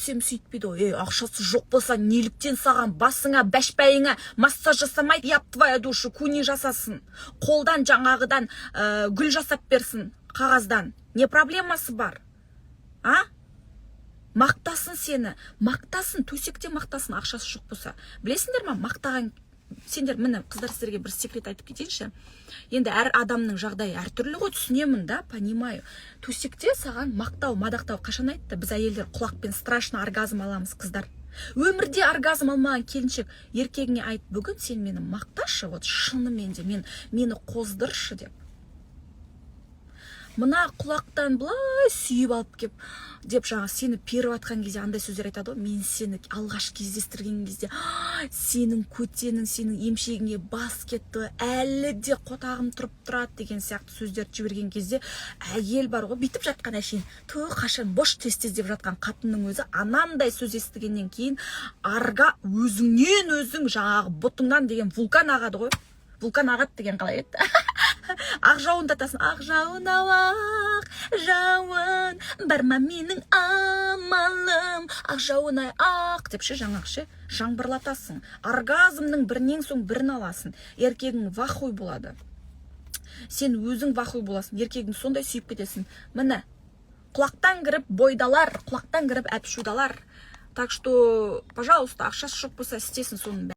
Сөйтсем, сөйтпейді ғой. Ей, ақшасы жоқ болса, неліктен саған басыңа, бәшбәйіңе массаж жасамайды? Яб твою душу, куни жасасын, қолдан жаңағыдан гүл жасап берсін қағаздан, не проблемасы бар, а? Мақтасын сені, мақтасын, төсекте мақтасын ақшасы жоқ болса. Білесіңдер ма, мақтаған сендер, міне, қыздар, сіздерге бір секрет айтып кетейінші. Енді әр адамның жағдайы әртүрлі ғой, түсінемін да, понимаю. Төсекте саған мақтау, мадақтау қашан айтты? Біз, әйелдер, құлақпен страшно оргазм аламыз, қыздар. Өмірде оргазм алмаған келіншек, еркегіңе айт: «Бүгін сен мені мақташы, вот шынымен де мені қоздыршы», — деп. Мына құлақтан былай сүйіп алып кеп деп, жаңа сені періп жатқан кезде андай сөздер айтады ғой: «Мен сені алғаш кездестірген кезде, «А, сенің көтенің, сенің емшегіңе бас кетті, әлі де қотағым тұрып тұрады», — деген сияқты сөздерді жіберген кезде, әйел бар ғой, бүйтіп жатқан, әшейін ту, қашан бош, тез тез деп жатқан қатынның өзі анандай сөз естігеннен кейін арга өзіңнен өзің жаңағы бұтыңнан деген вулкан ағады ғой. Вулкан ағады деген қалай еді? Ақ жауындатасың, ақ жауын ау, ақ жауын, бар ма менің амалым, ақ жауын ай, ақ деп ше, жаңағы ше, жаңбырлатасың. Оргазмның бірінен соң бірін аласың. Еркегің в ахуй болады, сен өзің в ахуй боласың, еркегің сондай сүйіп кетесің. Міне, құлақтан кіріп бойдалар, құлақтан кіріп әпшудалар. Так что, пожалуйста, ақшасы жоқ болса, істесін соның бәрін.